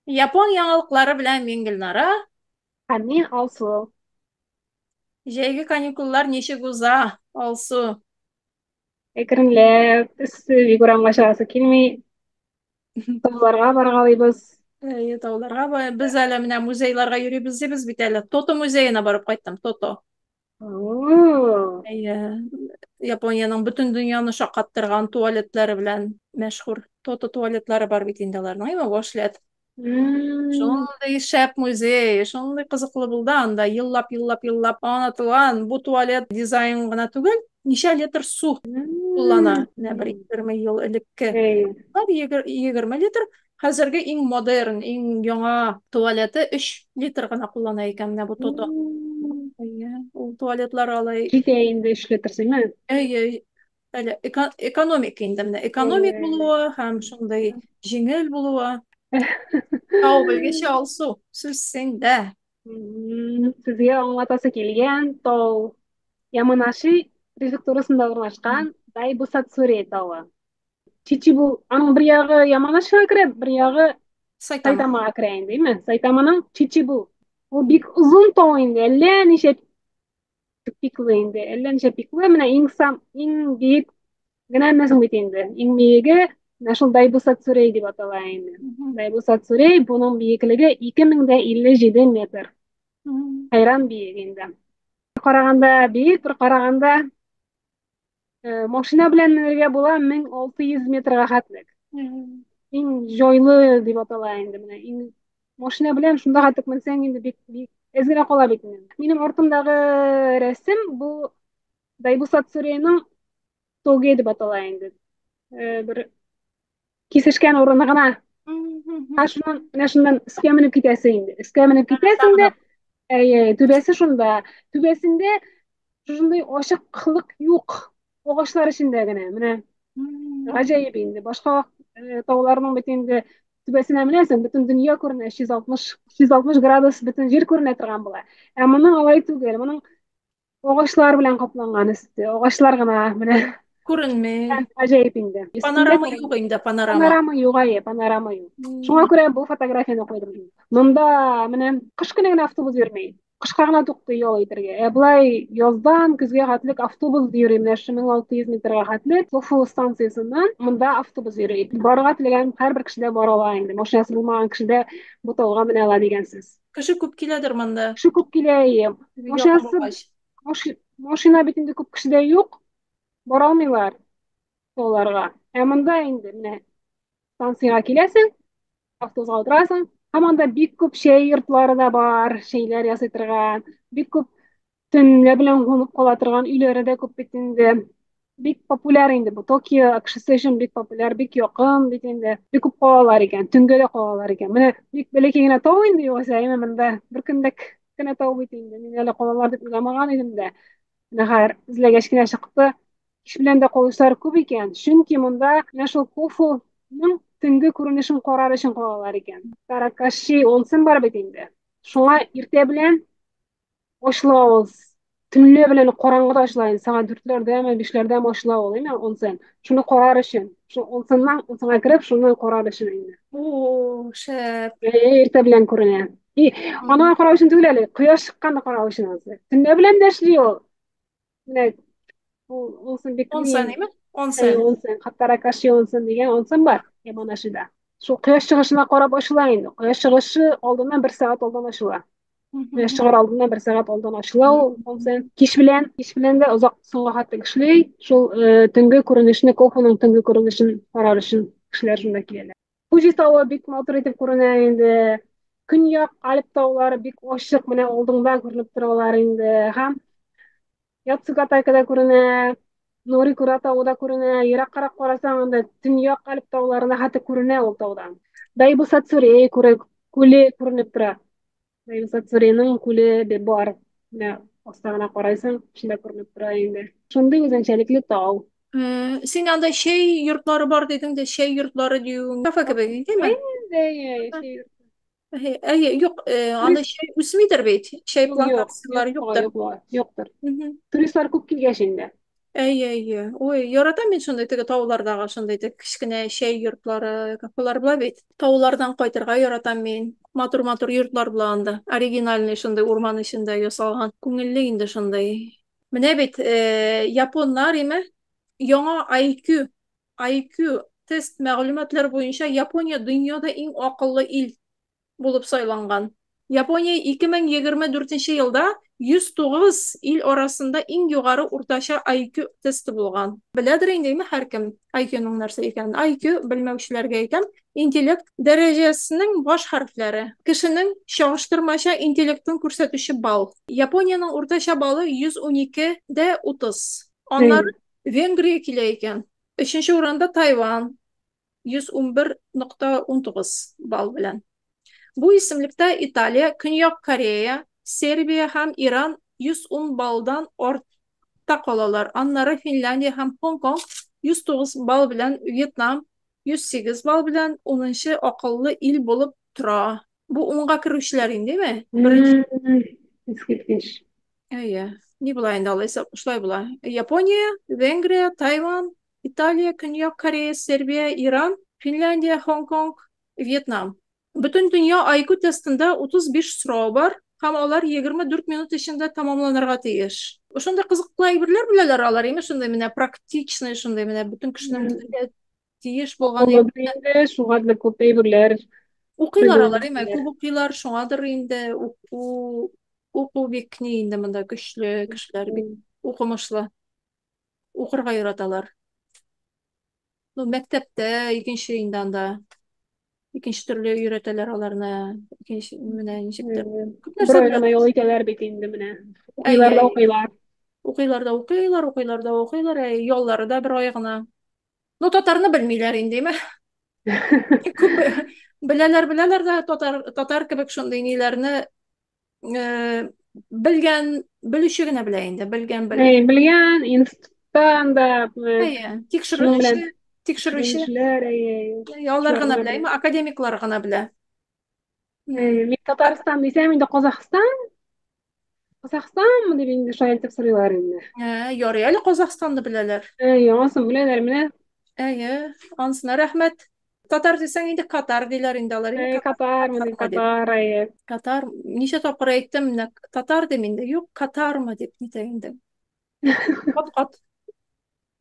Япон яңалыклары белән мин Гөлнара. Һәм мин Алсу. Җәйге каникуллар ничек уза, Алсу? Әкренләп, эссе, бик урамга чыгасы килми. Тауларга баргалыйбыз. Әйе, тауларга без әле менә музейларга йөрибез дибез бит әле. Тото музеена барып кайттым, Тото. Әйе, Япониянең бөтен дөньяны шаккаттырган туалетлары белән мәшһүр. Тото туалетлары бар бит инде аларның, әйме, Вошлет. Шундый шәп музей, шундый кызыклы булды анда. Еллап, еллап, еллап аңлатылган бу туалет дизайн гына түгел, ничә литр су куллана. Менә бер 20 ел элекке. 20 литр. Хәзерге иң модерн, иң яңа туалеты 3 литр гына куллана икән менә бу Тото. Әйе, ул туалетлар алай. Җитә инде 3 литр сыймы? Әйе, әле экономик инде менә. Экономик булуы һәм шундый җиңел булуы. Тау белгече Алсу, сүз синдә. Сезгә аңлатасы килгән тау Яманаши префектурасында урнашкан Дайбусацури тавы. Чичибу, аның бер ягы Яманашига керә, бер ягы Сайтамага керә инде, әйме? Сайтаманың Чичибу. Ул бик озын тау инде, әллә ничә пиклы инде, әллә ничә пиклы, менә иң сам, иң биек генә әммәсең бит инде. Иң биеге менә шул Дайбусацурей дип атала инде. Дайбусацурей, буның биеклеге 2057 метр. Хәйран биек инде. Бер караганда биек, бер караганда машина белән менергә була 1600 метрга хәтлек. Иң җайлы дип атала инде менә. Иң машина белән шунда хәтлек менсәң инде бик бик әз генә кала бит инде. Минем артымдагы рәсем бу Дайбусацуреның тоге дип атала инде. Бер кисешкән урыны гына. Ә шуннан, менә шуннан өскә менеп китәсе инде. Өскә менеп китәсең дә, әйе, түбәсе шунда. Түбәсендә шушындый ачыклык юк. Агачлар эчендә генә. Менә гаҗәеп инде. Башка тауларның бит инде түбәсенә менәсең, бөтен дөнья күренә, 360 360 градус бөтен җир күренә торган була. Ә моның алай түгел. Моның агачлар белән капланган өсте. Агачлар гына менә күренми. Гаҗәеп инде. Панорама юк инде, панорама. Панорама юк, әйе, панорама юк. Шуңа күрә бу фотографияне куйдым. Монда менә кыш көне генә автобус йөрми. Кышка гына туктый ял итәргә. Ә болай яздан көзгә хәтлек автобус йөри, менә шушы 1600 метрга хәтлек Тофу станциясеннән монда автобус йөри. Барырга теләгән һәрбер кеше дә бара ала инде. Машинасы булмаган кеше дә бу тауга менә ала дигән сүз. Кеше күп киләдер монда. Кеше күп килә, әйе. Машинасы, машина бит инде күп кешедә юк. Бара алмыйлар тауларга. Ә монда инде менә станциягә киләсең, автобусга утырасың, һәм анда бик күп чәй йортлары да бар, чәйләр ясый торган, бик күп төнлә белән кунып кала торган өйләре дә күп бит инде. Бик популяр инде бу Токио кешесе өчен бик популяр, бик якын бит инде. Бик күп калалар икән, төнгә дә калалар икән. Менә бик бәләкәй генә тау инде югыйсә, әмма монда бер көнлек кенә тау бит инде. Мин әле калалар дип уйламаган идем дә. Менә хәзер эзләгәч кенә чыкты. Кич белән дә калучылар күп икән. Чөнки монда менә шул Кофуның төнге күренешен карар өчен калалар икән. Таракаши онсен бар бит инде. Шуңа иртә белән ачыла ул. Төнлә белән караңгыда ачыла инде. Сәгать дүртләрдәме, бишләрдәме ачыла ул, әйме, онсен. Шуны карар өчен. Шул онсеннан, онсенга кереп, шуны карар өчен инде. О, шәп. Иртә белән күренә. И, аны карау өчен түгел әле, кояш чыкканны карау өчен анысы. Төнлә белән дә эшли ул. Менә ул онсен бик Онсен, әйме? Онсен. Онсен, Хаттаракаши онсен дигән онсен бар Яманашида. Шул кояш чыгышына карап ачыла инде. Кояш чыгышы алдыннан бер сәгать алдан ачыла. Кояш чыгар алдыннан бер сәгать алдан ачыла ул онсен. Кич белән, кич белән дә озак соңга хәтле эшли. Шул төнге күренешне, Кофуның төнге күренешен карар өчен кешеләр шунда киләләр. Фуҗи тавы бик матур итеп күренә инде. Көньяк Альп таулары бик ачык, менә алдыңда күренеп торалар инде. Һәм Яцугатака да күренә, Норикура тавы да күренә. Ераккарак карасаң, анда Төньяк Альп тауларына хәтта күренә ул таудан. Дайбусацурей күле күренеп тора. Дайбусацурейның күле дә бар. Менә аста гына карайсың, эчендә күренеп тора инде. Шундый үзенчәлекле тау. Син анда чәй йортлары бар дидең дә, чәй йортлары дию, кафе кебек, әйеме? Әйе, чәй йорты. Әйе, юк, анда чәй үсмидер бит. Чәй плантацияләре юктыр. Юктыр. Туристлар күп килгәч инде. Әйе, әйе. Ой, яратам мин шундый теге таулардагы шундый теге кечкенә чәй йортлары, кафелар була бит. Таулардан кайтырга яратам мин. Матур-матур йортлар була анда. Оригинальный шундый урман эчендә ясалган. Күңелле инде шундый. Менә бит, японнар име яңа IQ, IQ тест мәгълүматлар буенча Япония дөньяда иң акыллы ил булып сайланган. Япония 2024 елда 109 ил арасында иң югары уртача IQ тесты булган. Беләдер инде име һәркем IQ-ның нәрсә икәнен. IQ белмәүчеләргә әйтәм, интеллект дәрәҗәсенең баш хәрефләре. Кешенең чагыштырмача интеллектын күрсәтүче балл. Япониянең уртача баллы 112 дә 30. Аннары Венгрия килә икән. Өченче урында Тайван 111.19 балл белән. Бу исемлектә Италия, Көньяк Корея, Сербия һәм Иран 110 баллдан артта калалар. Аннары Финляндия һәм Һонконг 109 балл белән, Вьетнам 108 балл белән 10нчы акыллы ил булып тора. Бу унга керүчеләр индеме? Беренче. Искиткеч. Әйе. Ни була инде алайса? Шулай була. Япония, Венгрия, Тайван, Италия, Көньяк Корея, Сербия, Иран, Финляндия, Һонконг, Вьетнам. Бөтен дөнья IQ тестында 35 сорау бар һәм алар 24 минут эчендә тәмамланырга тиеш. Шундый кызыклы әйберләр беләләр алар, имеш, шундый менә практичный, шундый менә бөтен кешенең белергә тиеш булган әйберләр. Шуңа да күп әйберләр. Укыйлар алар, имеш, күп укыйлар, шуңадыр инде уку уку бик ни инде монда көчле кешеләр бик укымышлы. Укырга яраталар. Ну, мәктәптә икенче инде анда. Икенче төрле өйрәтәләр аларны. Икенче менә ничектер. Күп нәрсә Бер гына ял итәләр бит инде менә. Укыйлар да укыйлар. Укыйлар да укыйлар, укыйлар да укыйлар, ә яллары да бер ай гына. Ну, татарны белмиләр инде, әйме? Күп беләләр, беләләр дә татар татар кебек шундый ниләрне белгән, белүче генә белә инде, белгән белә. Белгән, институтта анда Әйе, тикшерүче, тикшерүче. Әйе. Алар гына белә, әйме, академиклар гына белә. Мин Татарстан дисәм, инде Казахстан. Казахстанмы дип инде шулай итеп сорыйлар инде. Ярый әле Казахстанны беләләр. Анысын беләләр менә. Әйе, анысына рәхмәт. Татар дисәң инде Катар диләр инде алар. Катар, менә Катар, әйе. Катар, ничә тапкыр әйттем, менә татар дим инде. Юк, Катармы дип нитә инде. Кат-кат.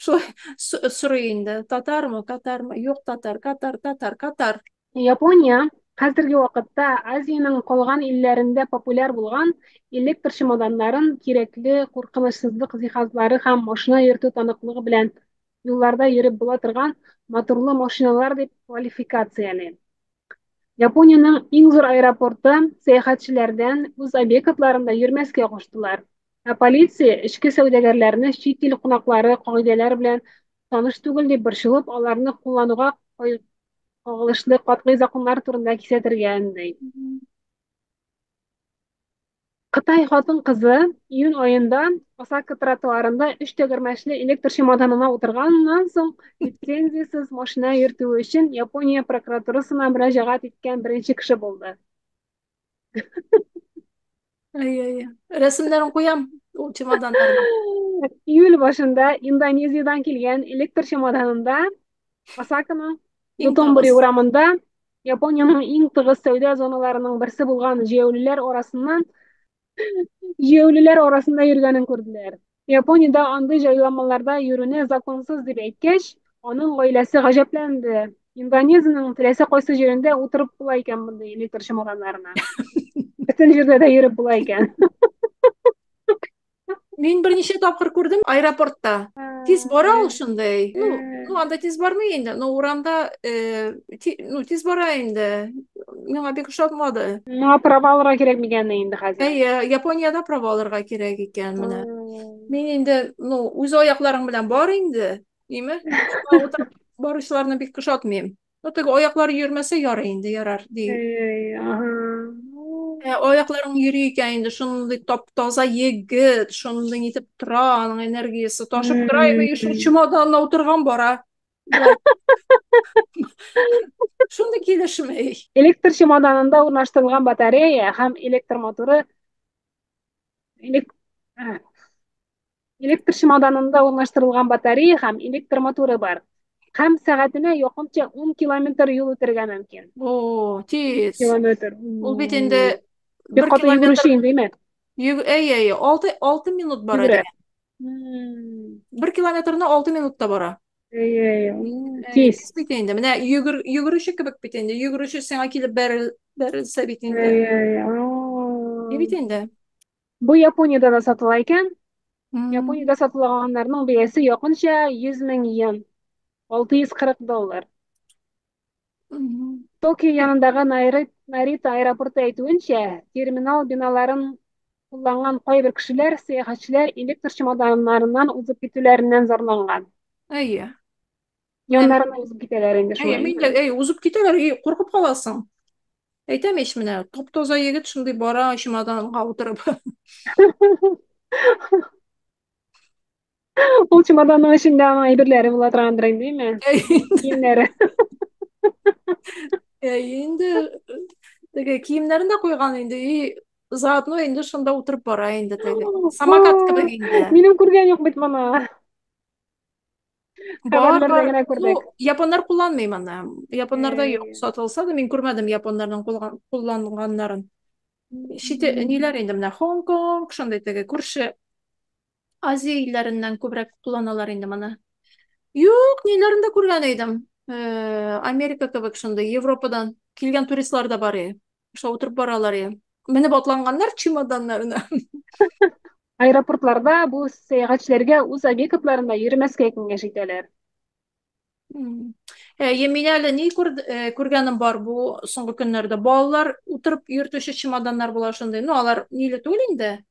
Шулай сорый инде. Татармы, Катармы? Юк, татар, Катар, татар, Катар. Япония хәзерге вакытта Азиянең калган илләрендә популяр булган электр чемоданнарын кирәкле куркынычсызлык җиһазлары һәм машина йөртү таныклыгы белән юлларда йөреп була торган моторлы машиналар дип квалификацияли. Япониянең иң зур аэропорты сәяхәтчеләрдән үз объектларында йөрмәскә куштылар, ә полиция эчке сәүдәгәрләрне чит ил кунаклары кагыйдәләр белән таныш түгел дип борчылып, аларны куллануга кагылышлы катгый законнар турында кисәтергә өнди. Кытай хатын-кызы июнь аенда Осака тротуарында өч тәгәрмәчле электр чемоданына утырганнан соң лицензиясез машина йөртүе өчен Япония прокуратурасына мөрәҗәгать иткән беренче кеше булды. Әй-әй. Рәсемнәрен куям ул чемоданнарның. Июль башында Индонезиядән килгән электр чемоданында Осаканың Иң Дотонбори тыгыз. урамында Япониянең иң тыгыз сәүдә зоналарының берсе булган җәяүлеләр арасыннан җәяүлеләр арасында йөргәнен күрделәр. Япониядә андый җайланмаларда йөрүне законсыз дип әйткәч, аның гаиләсе гаҗәпләнде. Индонезиянең теләсә кайсы җирендә утырып була икән мондый электр чемоданнарына. Бөтен җирдә дә йөреп була икән. Мин берничә тапкыр күрдем аэропортта. Тиз бара ул шундый. Ну, ну анда тиз бармый инде, но урамда ну тиз бара инде. Миңа бик ошатмады. Ну, права алырга кирәк микән инде хәзер? Әйе, Япониядә права алырга кирәк икән менә. Мин инде, ну, үз аякларың белән бар инде, димме? Шуңа утырып баручыларны бик ошатмыйм. Ну, теге аяклары йөрмәсә ярый инде, ярар, ди. Аякларың йөри икән инде, шундый тап-таза егет, шундый нитеп тора, аның энергиясе ташып тора, и шул чемоданына утырган бара. Шундый килешми. Электр чемоданында урнаштырылган батарея һәм электр моторы Электр чемоданында урнаштырылган батарея һәм электр моторы бар. Һәм сәгатенә якынча 10 километр юл үтәргә мөмкин. О, тиз. Километр. Ул бит инде Бик бер каты километр йөгерүче инде, әйме? Әй, әй, 6 минут бара Йөгерә. дигән. Бер километрны 6 минутта бара. Әй, әй, Әй, тиз. тиз бит инде. Менә йөгерүче кебек бит инде. Йөгерүче сиңа килеп бәрелсә бит инде. Әй, әй, Ни бит инде. Бу Япониядә дә сатыла икән. М, Япониядә сатылганнарның бәясе якынча 100 мең йен, 640 доллар. м. Токио янындагы Нарита аэропорты әйтүенчә, терминал биналарын кулланган кайбер кешеләр сәяхәтчеләр электр чемоданнарыннан узып китүләреннән зарланган. Әйе. Менә Яннарына узып китәләр инде әйе, шулай мин дә инде. әй, узып китәләр, и, куркып каласың. Әйтәм ич менә, топ-таза егет шундый бара чемоданга утырып. Ул чемоданның эчендә аның әйберләре була торгандыр инде, әйме? Әй, Киемнәре. әй, инде теге киемнәрен дә куйган инде, и заодно инде шунда утырып бара инде теге. Самокат кебек инде. Минем күргән юк бит моны. Бар, Хәбәрләрдә бар. генә Ну, күрдек. японнар кулланмый моны. Японнарда юк. Э, Сатылса да мин күрмәдем японнарның кулланганнарын. Чит ниләр инде менә Хонконг, шундый теге күрше Азия илләреннән күбрәк кулланалар инде моны. Юк, ниләрен дә күргән идем. Америка кебек шундый, Европадан килгән туристлар да бар. Шулай утырып баралар. Менеп атланганнар чемоданнарына. Аэропортларда бу сәяхәтчеләргә үз объектларында йөрмәскә киңәш итәләр. М. Мин әле ни күргәнем бар бу соңгы көннәрдә. Балалар утырып йөртүче чемоданнар була шундый. Ну, алар ниле түгел инде.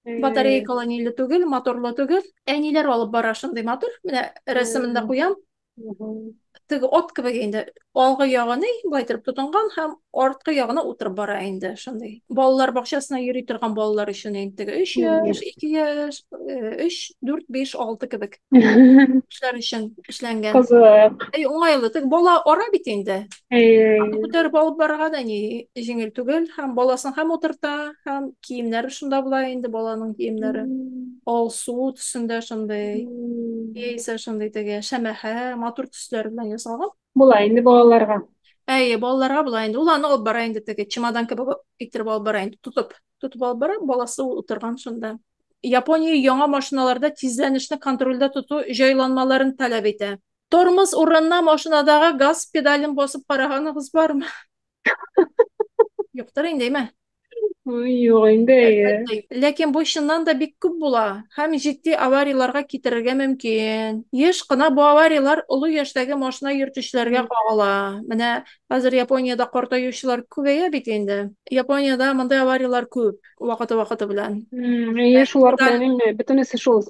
Э, Батарейкалы ниле түгел, моторлы түгел. Әниләр алып бара шундый матур. Менә рәсемен дә э, куям. мгм. Теге ат кебек инде алгы ягы ни былай итеп тотынган һәм арткы ягына утырып бара инде шундый. Балалар бакчасына йөри торган балалар өчен инде теге 3 яшь, 2 яшь, 3, 4, 5, 6 кебек кешеләр өчен эшләнгән. Кызык. Әй, уңайлы. Теге бала ара бит инде. Аны Э, күтәреп алып барырга да ни җиңел түгел. Һәм баласын һәм утырта, һәм киемнәре шунда була инде баланың киемнәре. Алсу төсендә шундый, яисә шундый теге шәмәхә, матур төсләр белән ясалган. Була инде балаларга. Әйе, балаларга була инде. Ул аны алып бара инде теге чемодан кебек иттереп алып бара инде. Тотып, тотып алып бара, баласы утырган шунда. Япония яңа машиналарда тизләнешне контрольдә тоту җайланмаларын таләп итә. Тормоз урынына машинадагы газ педален басып караганыгыз бармы? Юктыр инде, әйме? Ой, юк инде. Әлбәттә. Ләкин бу чыннан да бик күп була һәм җитди аварияләргә китерергә мөмкин. Еш кына бу аварияләр олы яшьтәге машина йөртүчеләргә кагыла. Менә хәзер Япониядә картаючылар күбәя бит инде. Япониядә мондый аварияләр күп вакыты-вакыты белән. Әйе, шулар Педаль, белән инде. Бөтенесе шул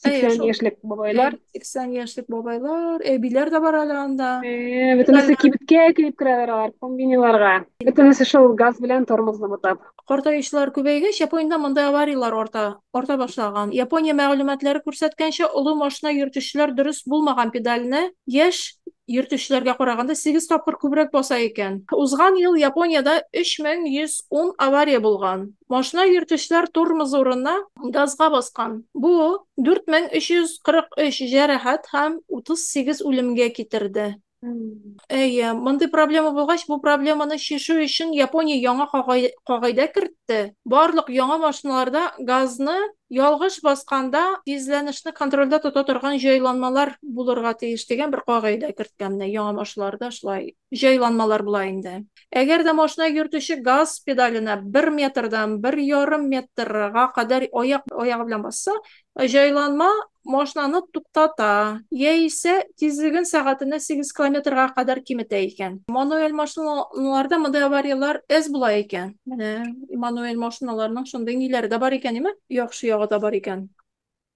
әйе, 80 шул яшьлек бабайлар. 80 яшьлек бабайлар, әбиләр дә бар әле анда. Бөтенесе Педальләр кибеткә килеп керәләр алар, комбиниларга. Бөтенесе шул газ белән тормозны бутап. Картаючылар күбәйгәч, Япониядә мондый аварияләр арта башлаган. Япония мәгълүматлары күрсәткәнчә, олы машина йөртүчеләр дөрес булмаган педальне яшь йөртүчеләргә караганда 8 тапкыр күбрәк баса икән. Узган ел Япониядә 3110 авария булган. Машина йөртүчеләр тормоз урынына газга баскан. Бу 4343 җәрәхәт һәм 38 үлемгә китерде. М. Әйе, мондый проблема булгач, бу проблеманы чишү өчен Япония яңа кагыйдә кертте. Барлык яңа машиналарда газны ялгыш басканда тизләнешне контрольдә тота торган җайланмалар булырга тиеш дигән бер кагыйдә керткән. Менә яңа машиналарда шулай җайланмалар була инде. Әгәр дә машина йөртүче газ педаленә бер метрдан 1,5 метрга кадәр аяк аягы белән басса, җайланма машинаны туктата, яисә тизлеген сәгатенә 8 километрга кадәр киметә икән. Мануэль машиналарда мондый аварияләр әз була икән. Менә мануэль машиналарның шундый ниләре дә бар икән, име? Яхшы ягы да бар икән.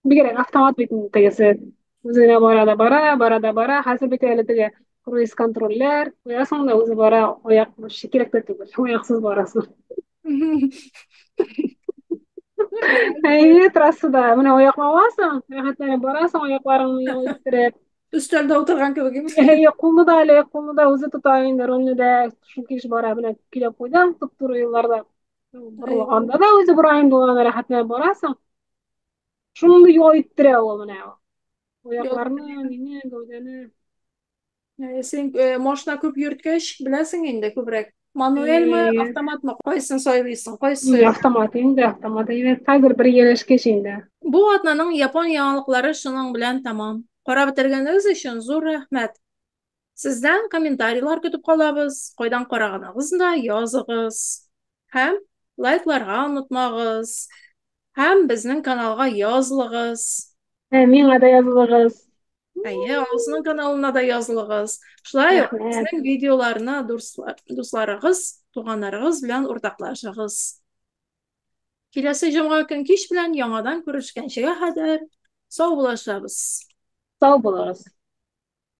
Бигрәк автомат бит инде тегесе. Үзе генә бара да бара, бара да бара. Хәзер бит әле теге круиз контрольләр. Куясың да үзе бара, аяк вообще кирәк тә түгел. Аяксыз барасың. Әйе, трассада. Менә аякны аласың, рәхәтләнеп барасың, аякларыңны ял иттереп. Өстәлдә утырган кебек име? Әйе, кулны да әле, кулны да үзе тота инде, рульне дә шул килеш бара. Менә көйләп куйдың, туп-туры юлларда. Әйе. Борылганда да үзе бора инде, ул, рәхәтләнеп барасың. Шундый ял иттерә ул менә. Аякларны, мине, гәүдәне. Син машина күп йөрткәч, беләсең инде күбрәк. Мануэльме, автоматмы, кайсын сайлыйсың, кайсы? Автомат инде, автомат әйбәт. Хәзер бер ияләшкәч инде. Бу атнаның япон яңалыклары шуның белән тәмам. Карап бетергәнегез өчен зур рәхмәт. Сездән комментарийлар көтеп калабыз. Кайдан караганыгызны да языгыз. Һәм лайкларга онытмагыз. Һәм безнең каналга язылыгыз. Ә, миңа да язылыгыз. Әйе, Алсуның каналына да язылыгыз. Шулай ук безнең видеоларны дусларыгыз, туганнарыгыз белән уртаклашыгыз. Киләсе җомга көн кич белән яңадан күрешкәнчегә кадәр сау булашабыз. Сау булыгыз.